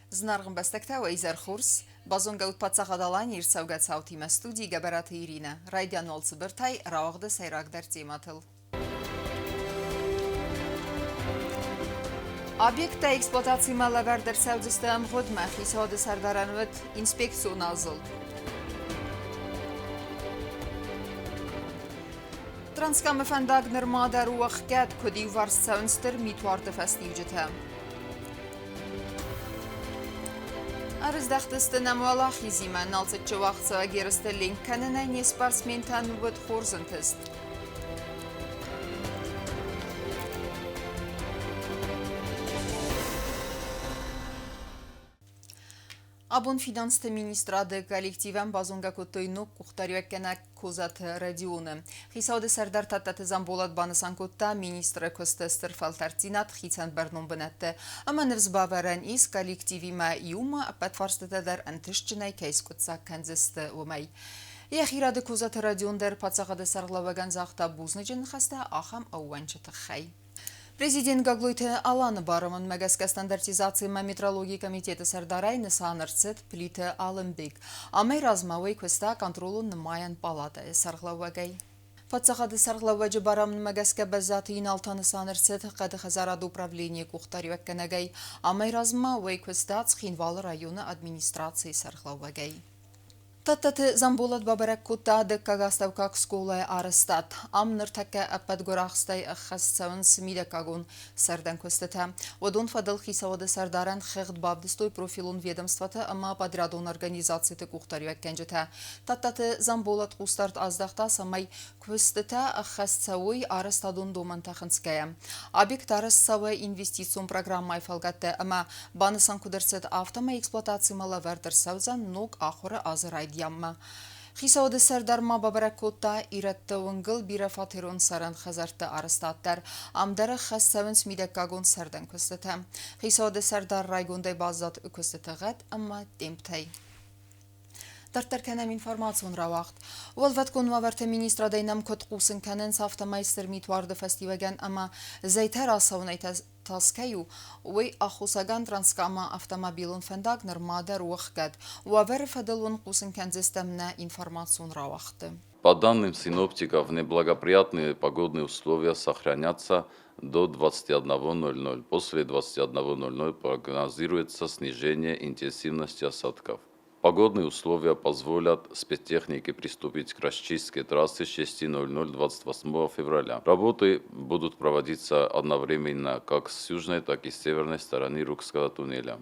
Зынаргъ ӕмбӕстӕгтӕ, уӕ изӕр хорз! Базонгӕ ут Паддзахад Аланийы ӕрцӕугӕ цаутимӕ студийы Гӕбӕраты Иринӕ. Райдиан уал цыбыртӕй рауагъды сӕйрагдӕр темӕтыл. Объекттӕ эксплуатацимӕ лӕвӕрд ӕрцӕудзысты ӕмгъуыдмӕ, хицауады сӕрдарӕн уыд инспекцион азылд. Транскамы фӕндаг нырма дӕр у ӕхгӕд, куыд иуварс цӕуынц стыр митуарды фӕстиуджытӕ. Ӕрыздӕхтысты нӕм уӕлахизимӕ. Налцыччы уагъдцӕуӕг ерысты ленк кӕнынӕй не спортсментӕн уыд хорз ӕнтыст. Абон финансты министрады коллективӕн базонгӕ кодтой ног къухдариуӕггӕнӕг Козаты Родионы. Хицауады сӕрдар Тадтаты Дзамболат банысан кодта, министры куысты стыр фӕлтӕрддзинад хицӕн бӕрнон бынӕтты ӕмӕ ныфс бавӕрӕн ис коллективимӕ иумӕ ӕппӕт фарстытӕ дӕр ӕнтыстджынӕй кӕй скъуыддзаг кӕндзысты, уымӕй. Йӕхи рады Козаты Родион дӕр паддзахады сӕргълӕууӕгӕн загъта бузныджы ныхӕстӕ ахӕм ӕууӕнчы тыххӕй. Президент Гаглойты Аланы барамындмӕ гӕсгӕ стандартизацимӕ метрологийы комитеты сӕрдарӕй нысан ӕрцыд Плиты Алымбег. Амӕй размӕ уый куыста контролон-нымайӕн палатӕйы сӕргълӕууӕгӕй. Паддзахады сӕргълӕууӕджы барамындмӕ гӕсгӕ Бӕззаты Инал та нысан ӕрцыд хъӕды хӕдзарады управленийы къухдариуӕггӕнӕгӕй. Амӕй размӕ уый куыста Цхинвалы районы администрацийы сӕргълӕууӕгӕй. Тадтаты Дзамболат бабӕрӕг кодта дыккаг астӕуккаг скъолайы арӕзтад. Ам ныртӕккӕ ӕппӕт гуырахстӕй ӕххӕст цӕуынц мидӕггагон сӕрдӕн куыстытӕ. Уыдон фӕдыл хицауады сӕрдарӕн хыгъд бавдыстой профилон ведомствоты ӕмӕ подрядон организациты къухдариуӕггӕнджытӕ. Тадтаты Дзамболат хъусдард аздӕхта, цӕмӕй куыстытӕ ӕххӕст цӕуой арӕзтадон домӕнтӕ хынцгӕйӕ. Объект арӕзт цӕуы инвестицион программӕйы фӕлгӕтты ӕмӕ банысан куыд ӕрцыд, афтӕмӕй эксплуатацимӕ лӕвӕрд ӕрцӕудзӕн ног ахуыры азы райдианмӕ. Хицауады сӕрдар ма бабӕрӕг кодта ирӕтты уынгыл бирӕфатерон цӕрӕн хӕдзӕртты арӕзтад дӕр. Ам дӕр ӕххӕст цӕуынц мидӕггагон сӕрдӕн куыстытӕ. Хицауады сӕрдар райгондӕй баззад куыстыты гъӕд ӕмӕ темптӕй. Дарддӕр кӕнӕм информацион рауагъд. Уӕлвӕткон уавӕрты министрадӕй нӕм куыд хъусын кӕнынц, афтӕмӕй стыр митуарды фӕстиуӕгӕн ӕмӕ зӕйтӕ рацӕуынӕй тас кӕй у, уый аххосагӕн Транскамы автомобилон фӕндаг нырма дӕр у ӕхгӕд. Уавӕры фӕдыл уын хъусын кӕндзыстӕм нӕ информацион рауагъдты. По данным синоптиков, неблагоприятные погодные условия сохранятся до 21.00. После 21.00 прогнозируется снижение интенсивности осадков. Погодные условия позволят спецтехнике приступить к расчистке трассы с 6.00 28 февраля. Работы будут проводиться одновременно как с южной, так и с северной стороны Рукского туннеля.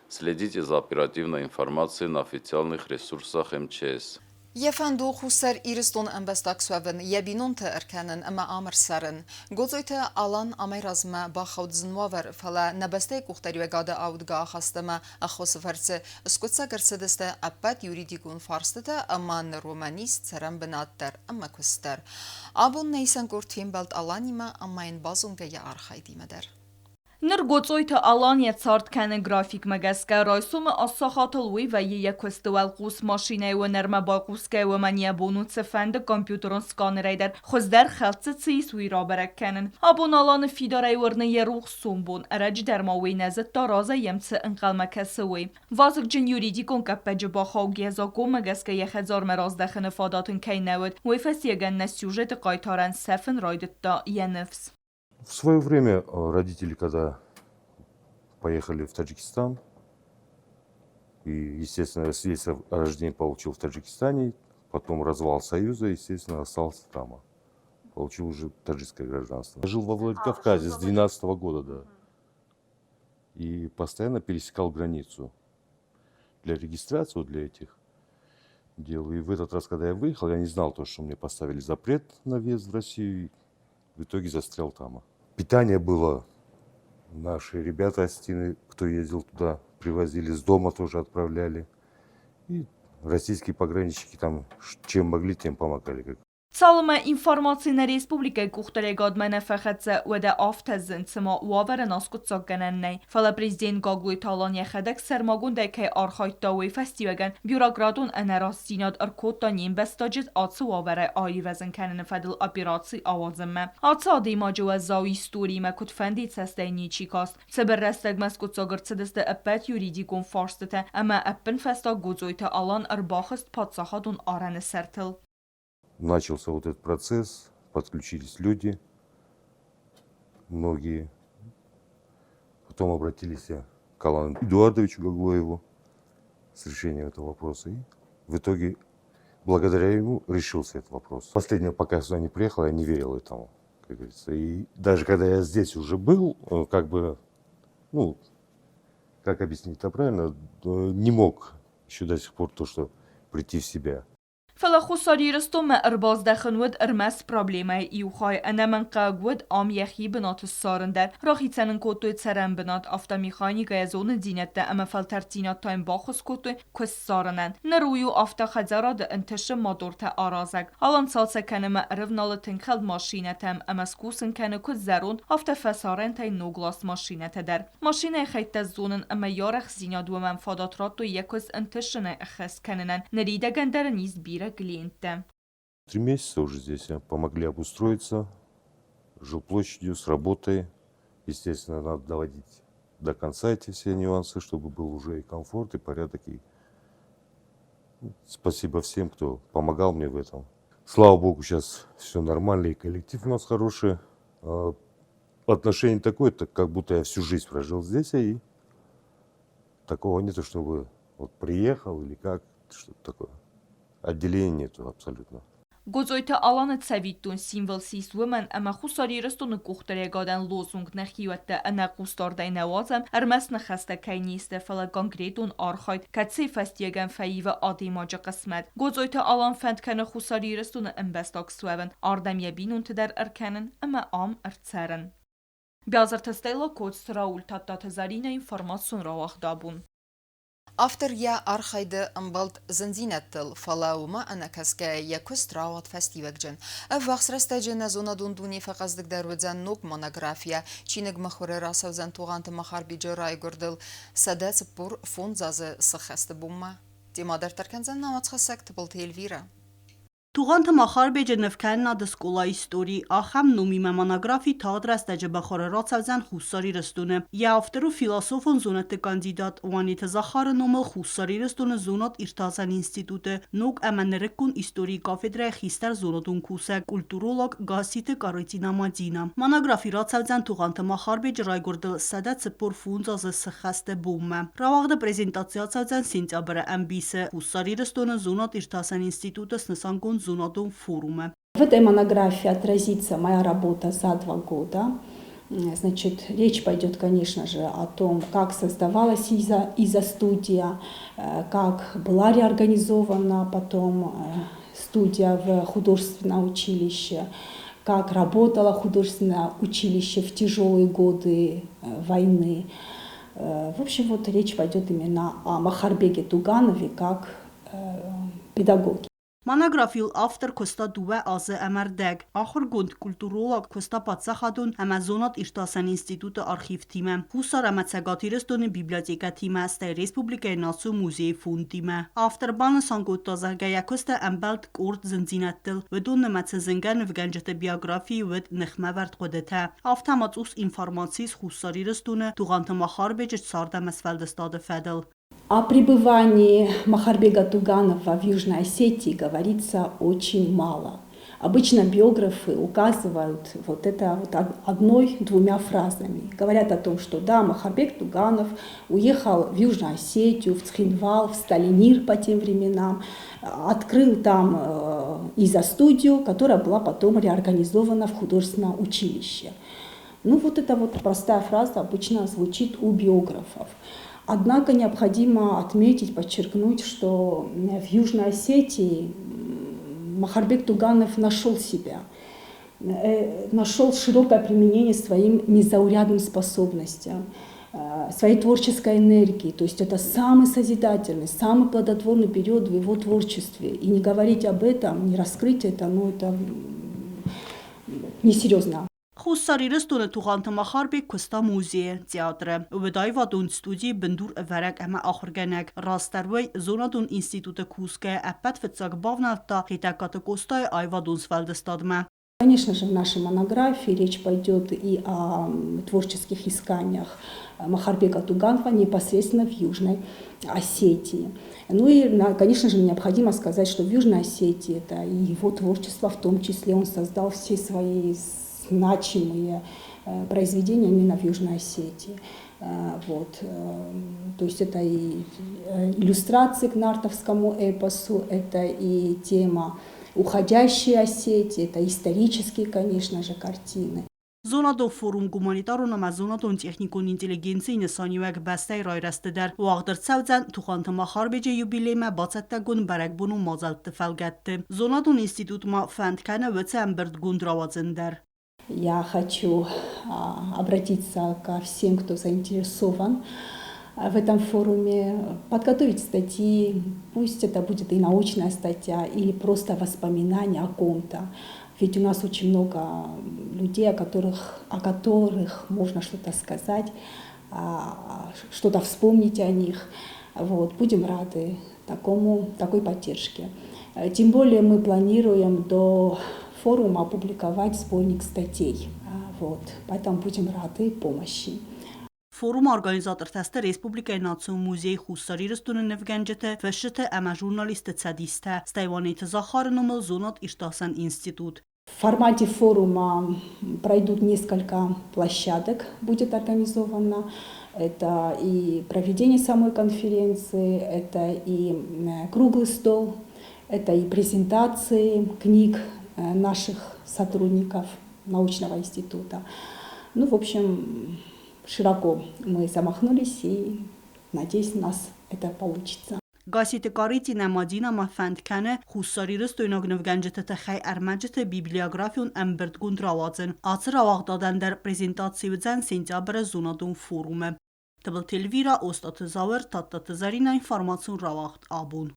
Следите за оперативной информацией на официальных ресурсах МЧС. Йӕ фӕнд у Хуссар Ирыстоны ӕмбӕстаг суӕвын, йӕ бинонты ӕркӕнын ӕмӕ ам ӕрцӕрын. Годзойты Алан амӕй размӕ бахауд зын уавӕр, фӕлӕ нӕ бӕстӕйы къухдариуӕгады аудгӕ ахаст ӕмӕ ӕххуысы фӕрцы скъуыддзаг ӕрцыдысты ӕппӕт юридикон фарстытӕ ӕмӕ ныр уымӕн ис цӕрӕн бынат дӕр ӕмӕ куыст дӕр. Абон нӕ исӕн къорд фембӕлд Аланимӕ ӕмӕ йын базонгӕ йӕ архайдимӕ дӕр. Ныр Гоцъойты Алан йӕ цард кӕны графикмӕ гӕсгӕ. Райсомы аст сахатыл уый вӕййы йӕ куысты уӕлхъус машинӕйы уынӕрмӕ байхъусгӕ, уымӕн йӕ бон у цыфӕнды компьютерон сканерӕй дӕр хуыздӕр хӕлцы цы ис, уый рабӕрӕг кӕнын. Абон Аланы фидарӕй уырны йӕ рухс сомбон. Ӕрӕджы дӕр ма уый нӕ зыдта, разӕй йӕм цы ӕнхъӕлмӕ кӕсы, уый. Вазыгджын юридикон къӕппӕджы бахаугӕ закъонмӕ гӕсгӕ йӕ хӕдзармӕ раздӕхыны фадат ын кӕй нӕ уыд, уый фӕстиуӕгӕн нӕ сюжеты хъайтарӕн сӕфын райдыдта йӕ ныфс. В свое время родители, когда поехали в Таджикистан, и, естественно, я свидетельство о рождении получил в Таджикистане, потом развал Союза, естественно, остался там. Получил уже таджикское гражданство. Я жил во Владикавказе с 12 года, да. И постоянно пересекал границу для регистрации, вот для этих дел. И в этот раз, когда я выехал, я не знал то, что мне поставили запрет на въезд в Россию. И в итоге застрял там. Питание было. Наши ребята осетины, кто ездил туда, привозили, с дома тоже отправляли. И российские пограничники там чем могли, тем помогали. Цалынмӕ информаци нӕ республикӕйы къухдариуӕгадмӕ нӕ фӕхӕццӕ, уӕдӕ афтӕ зынд, цыма уавӕрӕн аскъуыддзаггӕнӕн нӕй. Фӕлӕ президент Гаглойты Алан йӕхӕдӕг сӕрмагондӕй кӕй архайдта, уый фӕстиуӕгӕн бюрократон ӕнӕрастдзинад ӕркодта не мбӕстаджы ацы уавӕрӕй аирвӕзын кӕныны фӕдыл операци ауадзынмӕ. Ацы адӕймаджы уӕззау историимӕ куыдфӕндыйы цӕстӕй ничи каст. Цыбыр рӕстӕгмӕ скъуыддзаг ӕрцыдысты ӕппӕт юридикон фарстытӕ ӕмӕ ӕппынфӕстаг Годзойты Алан ӕрбахызт паддзахадон арӕны сӕртыл. Начался вот этот процесс, подключились люди, многие. Потом обратились к Алану Эдуардовичу Гаглоеву с решением этого вопроса. И в итоге, благодаря ему, решился этот вопрос. Последнего, пока я сюда не приехал, я не верил этому, как говорится. И даже когда я здесь уже был, как бы, ну, как объяснить это правильно, не мог еще до сих пор то, что прийти в себя. Фӕлӕ Хуссар Ирыстонмӕ ӕрбаздӕхын уыд ӕрмӕст проблемӕйы иу хай, ӕнӕмӕнгхъӕуӕг уыд ам йӕхи бынаты ссарын дӕр. Рахицӕн ын кодтой цӕрӕн бынат, автомеханикӕйӕ зонындзинӕдтӕ ӕмӕ фӕлтӕрддзинад та йын баххуыс кодтой куыст ссарынӕн. Ныр уый у автохӕдзарады ӕнтысы мотортӕ аразӕг. Алан цалцӕг кӕны ӕмӕ ӕрывналы тынг хӕлд машинӕтӕм ӕмӕ скусын кӕны куыд зӕронд, афтӕ фӕсарӕнтӕй ногласт машинӕтӕ дӕр. Машинӕйы хӕйттӕ зонын ӕмӕ йӕ арӕхстдзинад уымӕн фадат радтой йӕ куыст ӕнтысынӕй ӕххӕст кӕнынӕн. Ныридӕгӕн дӕр ын ис бирӕ клиенттӕ. 3 месяца уже здесь помогли обустроиться жилплощадью, с работой. Естественно, надо доводить до конца эти все нюансы, чтобы был уже и комфорт, и порядок. И спасибо всем, кто помогал мне в этом. Слава богу, сейчас все нормально, и коллектив у нас хороший. Отношение такое, так как будто я всю жизнь прожил здесь, и такого нету, чтобы вот приехал или как, что-то такое. Отделения нету абсолютно. Гоцъойты Аланы цӕвиттон символ ссис уымӕн, ӕмӕ Хуссар Ирыстоны къухдариуӕгадӕн лозунг нӕхиуӕтты ӕнӕхъусдардӕй нӕ уадзӕм, ӕрмӕст ныхӕстӕ кӕй не сты, фӕлӕ конкретон архайд, кӕцыйы фӕстиуӕгӕн фӕивы адӕймаджы хъысмӕт. Гоцъойты Алан фӕнд кӕны Хуссар Ирыстоны ӕмбӕстаг суӕвын, ардӕм йӕ бинонты дӕр ӕркӕнын ӕмӕ ам ӕрцӕрын. Биазырты Стелла, Коцты Рауль, Тадтаты Заринӕ, информацион рауагъд Абон. Автор йӕ архайды ӕмбӕлд зындзинӕдтыл, фӕлӕ уымӕ ӕнӕкӕсгӕйӕ йӕ куыст рауад фӕстиуӕгджын. Ӕввахс рӕстӕджы нӕ зонадон дуне фӕхъӕздыгдӕр уыдзӕн ног монографийӕ. Чиныг мыхуыры рацӕудзӕн Тугъанты Махарбеджы райгуырдыл 145 азы сыххӕсты бонмӕ. Темӕ дарддӕр кӕндзӕн нӕ уацхӕссӕг Тыбылты Эльвирӕ. Тугъанты Махарбеджы нывкӕнынады скъолайы истори ахӕм номимӕ монографи тагъд рӕстӕджы мыхуыры рацӕудзӕн Хуссар Ирыстоны. Йӕ автор у философон зонӕдты кандидат Уанеты Захары номыл Хуссар Ирыстоны зонад-иртасӕн институты ног ӕмӕ нырыккон историйы кафедрӕйы хистӕр зонадон кусӕг, культуролог Гасситы Къарытина Мадинӕ. Монографи рацӕудзӕн Тугъанты Махарбеджы райгуырдыл 145 азы сыххӕсты бонмӕ. Рауагъды презентаци ацӕудзӕн сентябры ӕмбисы Хуссар Ирыстоны зонад-иртасӕн институты снысангонд зонадон форумы. В этой монографии отразится моя работа за 2 года. Значит, речь пойдет, конечно же, о том, как создавалась изо-студия, как была реорганизована потом студия в художественное училище, как работало художественное училище в тяжелые годы войны. В общем, вот речь пойдет именно о Махарбеге Туганове как педагоге. Монографийыл автор куыста 2 азы ӕмӕ рдӕг. Ахуыргонд, культуролог куыста паддзахадон ӕмӕ зонад-иртасӕн институты архивтимӕ, Хуссар ӕмӕ Цӕгат Ирыстоны библиотекӕтимӕ, стӕй республикӕйы национ музейы фондимӕ. Автор банысан кодта, зӕгъгӕ, йӕ куысты ӕмбӕлд къорд зындзинӕдтыл, уыдон нымӕцы зынгӕ нывгӕнджыты биографийы уыд ныхмӕвӕрд хъуыдытӕ. Афтӕ ма цъус информаци ис Хуссар Ирыстоны Тугъанты Махарбеджы цард ӕмӕ сфӕлдыстады фӕдыл. О пребывании Махарбега Туганова в Южной Осетии говорится очень мало. Обычно биографы указывают вот это вот одной-двумя фразами. Говорят о том, что да, Махарбег Туганов уехал в Южную Осетию, в Цхинвал, в Сталинир по тем временам, открыл там изо-студию, которая была потом реорганизована в художественное училище. Ну вот эта вот простая фраза обычно звучит у биографов. Однако необходимо отметить, подчеркнуть, что в Южной Осетии Махарбек Туганов нашел себя, нашел широкое применение своим незаурядным способностям. своей творческой энергии. То есть это самый созидательный, самый плодотворный период в его творчестве. И не говорить об этом, не раскрыть это, ну это несерьезно. Хуссар Ирыстоны Тугъанты Махарбег куыста музейы, театры. Уыд аивадон студийы бындурӕвӕрӕг ӕмӕ ахуыргӕнӕг. Растдӕр уый зонадон институты кусгӕйӕ ӕппӕт фыццаг бавнӕлдта Хетӕгкаты Къостайы аивадон сфӕлдыстадмӕ. Конечно же, в нашей монографии речь пойдет и о творческих исканиях Махарбека Туганова непосредственно в Южной Осетии. Ну и, конечно же, необходимо сказать, что в Южной Осетии это и его творчество, в том числе он создал все свои значимые произведения именно в Южной Осетии. Вот. То есть это и иллюстрации к нартовскому эпосу, это и тема уходящей Осетии, это исторические, конечно же, картины. Зонадон форум гуманитарон ӕмӕ зонадон техникон интеллигенцийы нысаниуӕг бӕстӕйы райрӕзты дӕр уагъд ӕрцӕудзӕн Тугъанты Махарбеджы юбилеймӕ бацӕттӕгонд бӕрӕгбонон мадзӕлтты фӕлгӕтты. Зонадон институт ма фӕнд кӕны уыцы ӕмбырдгонд рауадзын дӕр. Я хочу обратиться ко всем, кто заинтересован в этом форуме, подготовить статьи, пусть это будет и научная статья, или просто воспоминания о ком-то. Ведь у нас очень много людей, о которых можно что-то сказать, что-то вспомнить о них. Вот. Будем рады такой поддержке. Тем более мы планируем до форума опубликовать сборник статей. Вот. Поэтому будем рады помощи. Форумы организатортӕ сты Республикӕйы Национ музейы Хуссар Ирыстоны нывгӕнджыты, фысджыты ӕмӕ журналистты цӕдистӕ, стӕй Уанеты Захары номыл зонад-иртасӕн институт. В формате форума пройдут несколько площадок, будет организовано. Это и проведение самой конференции, это и круглый стол, это и презентации книг наших сотрудников научного института. Ну, в общем, широко мы замахнулись, и, надеюсь, у нас это получится. Гасситы Каритинӕ Мадинӕ ма фӕнд кӕны хуссарирыстойнаг нывгӕнджыты тыххӕй ӕрмӕджыты библиографион ӕмбырдгонд рауадзын. Ацы рауагъдадӕн дӕр презентаци уыдзӕн сентябры зонадон форумы. Тыбылты Эльвира, Остъаты Зауыр, Тадтаты Зӕринӕ, информацион рауагъд «Абон».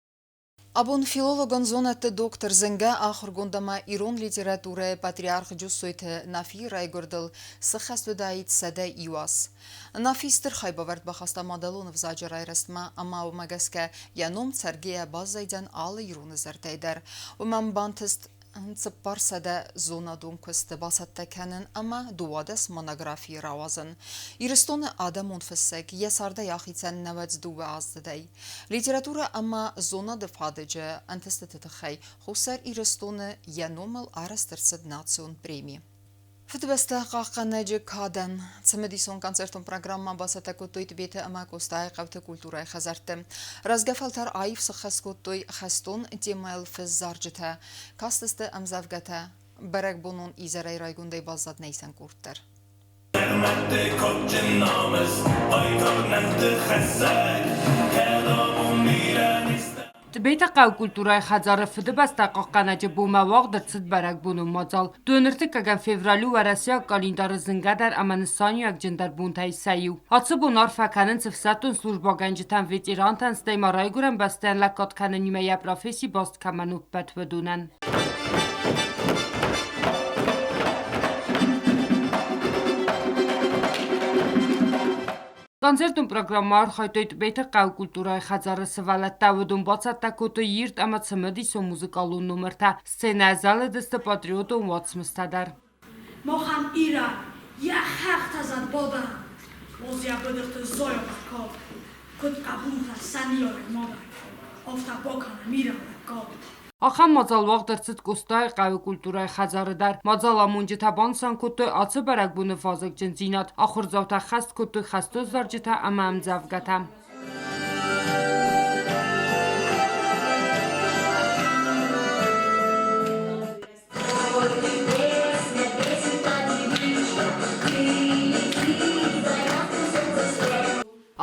Абон филологон зонӕдты доктор, зынгӕ ахуыргонд ӕмӕ ирон литературӕйы патриарх Джусойты Нафийы райгуырдыл сыххӕст уыдаид 101 аз. Нафи стыр хайбавӕрд бахаста мадӕлон ӕвзаджы райрӕзтмӕ ӕмӕ уымӕ гӕсгӕ йӕ ном цӕргӕйӕ баззайдзӕн алы ироны зӕрдӕйы дӕр. Уымӕн бантыст 400 зонадон куысты бацӕттӕ кӕнын ӕмӕ 12 монографийы рауадзын. Ирыстоны адӕмон фыссӕг йӕ цардӕй ахицӕн 92-аздзыдӕй. Литературӕ ӕмӕ зонады фадыджы ӕнтыстыты тыххӕй Хуссар Ирыстоны йӕ номыл арӕзт ӕрцыд национ преми. Фыдыбӕстӕ хъахъхъӕнӕджы кадӕн цымыдисон концертон программӕ бацӕттӕ кодтой Тъбеты ӕмӕ Къостайы хъӕуты культурӕйы хӕдзӕртты. Рӕзгӕ фӕлтӕр аив сыххӕст кодтой хӕстон темӕйыл фыст зарджытӕ, кастысты ӕмдзӕвгӕтӕ. Бӕрӕгбонон изӕрӕй райгондӕй баззад нӕ исӕн къорд дӕр. Кадджын намыс, хъайтар нӕмтты хӕссӕг, кӕд абон бирӕ не стӕм. Тъбеты хъӕуы культурӕйы хӕдзары Фыдыбӕстӕ хъахъхъӕнӕджы бонмӕ уагъд ӕрцыд бӕрӕгбонон мадзал. 23 февралы уӕрӕсейаг къӕлиндары зынгӕдӕр ӕмӕ нысаниуӕгджындӕр бонтӕй сӕ иу. Ацы бон арфӕ кӕнынц ӕфсӕддон службӕгӕнджытӕн, ветерантӕн, стӕй ма райгуырӕн бӕстӕйӕн лӕггад кӕнынимӕ йӕ професси баст кӕмӕн у, ӕппӕт уыдонӕн. Концертон программӕ архайдтой Тъбеты хъӕуы культурӕйы хӕдзары сывӕллӕттӕ. Уыдон бацӕттӕ кодтой ирд ӕмӕ цымыдисон музыкалон номыртӕ. Сценӕйы зӕлыдысты патриотон уацмыстӕ дӕр. Махӕн Ирӕн йӕ хӕхтӕ зад бадӕн, Уадз йӕ быдырты зайа бӕркад. Куыд хъӕбултӕ сӕ ныййарӕг мадӕн, Афтӕ бакӕнӕм Ирӕн лӕггад. Ахӕм мадзал уагъд ӕрцыд Къостайы хъӕуы культурӕйы хӕдзары дӕр. Мадзаламонджытӕ банысан кодтой ацы бӕрӕгбоны вазыгджындзинад. Ахуырдзаутӕ хӕст кодтой хӕстон зарджытӕ ӕмӕ ӕмдзӕвгӕтӕ.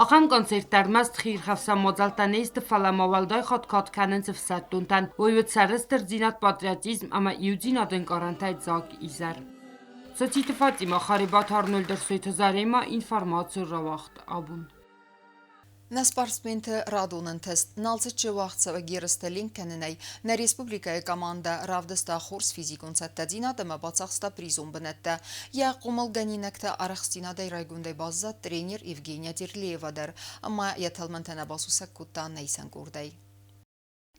Ахӕм концерттӕ ӕрмӕст хиирхӕфсӕн мадзӕлттӕ не сты, фӕлӕ ма уӕлдай хатт кад кӕнынц ӕфсӕддонтӕн. Уый уыд сӕрыстырдзинад, патриотизм ӕмӕ иудзинады ӕнкъарӕнтӕй дзаг изӕр. Цоциты Фатимӕ, Харебаты Арнольд, Ӕрсойты Заремӕ, информацион рауагъд абон. Нӕ спортсменты радон ӕнтыст Налцыччы уагъдцӕуӕг ерыстӕ ленк кӕнынӕй нӕ республикӕйы командӕ равдыста хорз физикон цӕттӕдзинад ӕмӕ бацахста призон бынӕттӕ. Йӕ хъомылгӕнинӕгты арӕхстдзинадӕй райгондӕй баззад тренер Евгения Терлеева дӕр ӕмӕ йӕ тӕлмӕнтӕ нӕ басусӕг кодта нӕ исӕн къордӕй.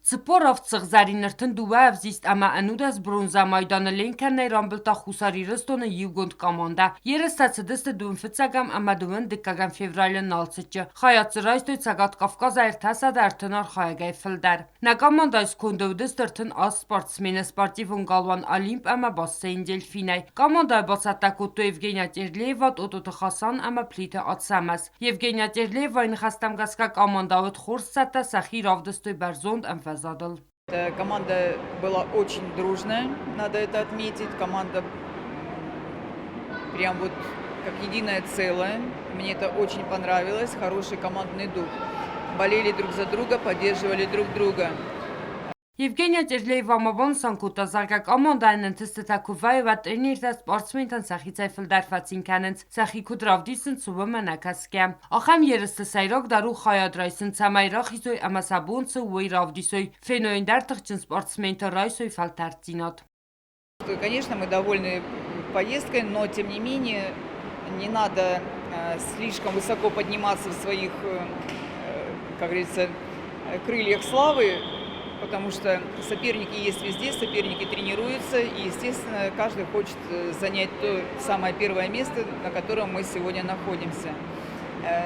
47 сыгъзӕрин 32 ӕвзист ӕмӕ 11 бронзӕ майданы ленкӕнӕй рамбылдта Хуссар Ирыстоны иугонд командӕ. Ерыстӕ цыдысты дыууын фыццӕгӕм ӕмӕ дыууын дыккӕгӕм февралы Налцыччы. Хайад дзы райстой Цӕгат Кавказы 330 архайӕгӕй фылдӕр. Нӕ командӕйы сконды уыдысты 38 спортсмены спортивон галуан «Олимп» ӕмӕ бассейн «Дельфин»-ӕй. Командӕйы бацӕттӕ кодтой Евгения Терлеева, Тъотъоты Хасан ӕмӕ Плиты Ацӕмӕз. Евгения Терлеевайы ныхӕстӕм гӕсгӕ командӕ уыд хорз цӕттӕ, сӕхи равдыстой бӕрзонд ӕмвӕзадыл. Команда была очень дружная, надо это отметить. Команда прям вот как единое целое. Мне это очень понравилось. Хороший командный дух. Болели друг за друга, поддерживали друг друга. Евгения Терлеева ма банысан кодта, зӕгъгӕ, командӕйӕн ӕнтыстытӕ куы вӕййы, уӕд тренертӕ спортсментӕн сӕхицӕй фылдӕр фӕцин кӕнынц, сӕхи куыд равдисынц, уымӕ нӕ кӕсгӕ. Ахӕм ерысты сӕйрагдӕр у хайад райсын, цӕмӕй рахизой ӕмӕ сӕ бон цы у, уый равдисой, феной ӕндӕр тыхджын спортсментӕ, райсой фӕлтӕрддзинад. Конечно, мы довольны поездкой, но тем не менее не надо слишком высоко подниматься в своих, как говорится, крыльях славы, потому что соперники есть везде, соперники тренируются, и, естественно, каждый хочет занять то самое первое место, на котором мы сегодня находимся.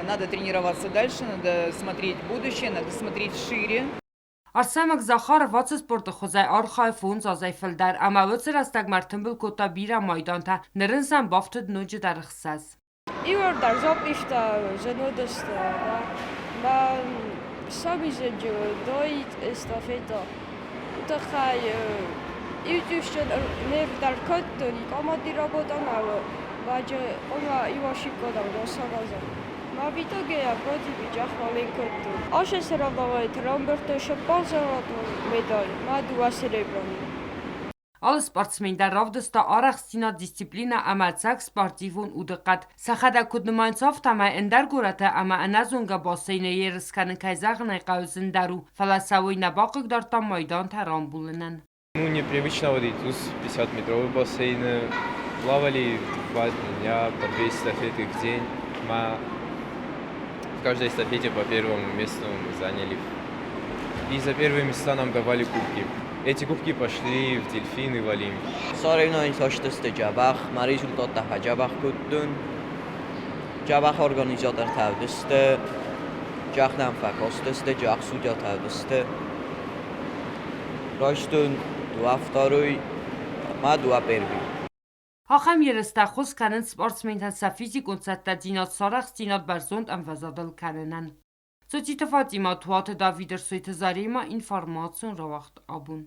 Надо тренироваться дальше, надо смотреть будущее, надо смотреть шире. Арсӕмӕг Захаров ацы спорты хуызӕй архайы фондз азӕй фылдӕр ӕмӕ уыцы рӕстӕгмӕ ӕртымбыл кодта бирӕ майдантӕ, ныр ын сӕм бафтыд ноджыдӕр ӕхсӕз. Иуӕрдӕм запъистӕ зӕнодысты ӕмӕ сабизӕджы доит эстафета. Тыххӕй иу не рдар кодтон, команди работа баджы ома Ивашиккодам сараза. Ма в итоге я вроде бы джахмалин кодтон. Ашы соревнованиты рамбылдтой цыппар золотой медаль ма дыууӕ серебряный. Алы спортсмен дӕр равдыста арӕхстдзинад, дисциплинӕ ӕмӕ ӕцӕг спортивон удыхъӕд. Сӕхӕдӕг куыд нымайынц, афтӕмӕй ӕндӕр горӕты ӕмӕ ӕнӕзонгӕ бассейны ерыс кӕнын, кӕй зӕгъын ӕй хъӕуы, зындӕр у, фӕлӕ сӕ уый нӕ бахъыгдардта майдантӕ рамбулынӕн. Ну, непривычно вот идут 50-метровые бассейны. Плавали 2 дня по две эстафеты в день. В каждой эстафете по первому месту мы заняли. И за первые места нам давали кубки. Эти кубки пошли в «Дельфин» и в «Олимп». Соревнования сты дзӕбӕх, мӕ результаттӕ фӕдзӕбӕх кодтон. Дзӕбӕх организатортӕ уыдысты, дзӕбӕх нӕм фӕкастысты, дзӕбӕх судьятӕ уыдысты. Райстон дыууӕ второй ӕмӕ дыууӕ первый. Ахӕм ерыстӕ ӕххуыс кӕнынц спортсментӕн сӕ физикон цӕттӕдзинад, сӕ арӕхстдзинад бӕрзонд ӕмвӕзадыл кӕнынӕн. Цоциты Фатимӕ, Туаты Давид, Ӕрсойты Заремӕ, информацион рауагъд абон.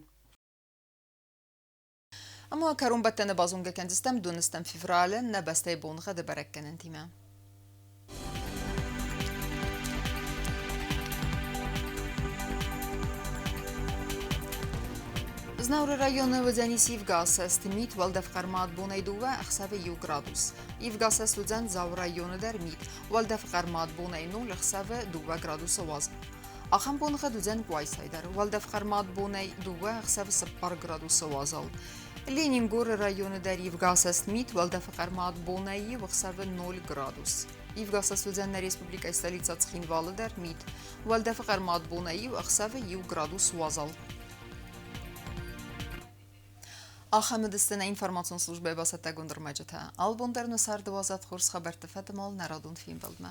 Ӕмӕ кӕронбӕттӕны базонгӕ кӕндзыстӕм дыууынӕстӕм февралы нӕ бӕстӕйы боныгъӕды бӕрӕггӕнӕнтимӕ. Знауыры районы уыдзӕнис ивгӕ асӕст мит, уӕлдӕф хъӕрмад бонӕй 2, ӕхсӕвы 1 градус. Ивгӕ асӕст уыдзӕн Дзауы районы дӕр мит, уӕлдӕф хъӕрмад бонӕй 0, ӕхсӕвы 2 градусы уаз. Ахӕм боныгъӕд уыдзӕн Къуайсайы дӕр. Уӕлдӕф хъӕрмад бонӕй 2, ӕхсӕвы 4 градусы уазал. Ленингоры районы дӕр ивгӕ асӕст мит, уӕлдӕфы хъӕрмад бонӕй 1, ӕхсӕвы 0 градус. Ивгӕ асӕст уыдзӕн нӕ республикӕйы столицӕ Цхинвалы дӕр мит. Уӕлдӕфы хъӕрмад бонӕй 1, ӕхсӕвы 1 градус уазал. Ахӕм уыдысты нӕ информацион службӕйы бацӕттӕгонд ӕрмӕджытӕ. Алыбон дӕр нӕ царды уадзӕд хорз хабӕртты фӕдыл нӕ радон фембӕлдмӕ.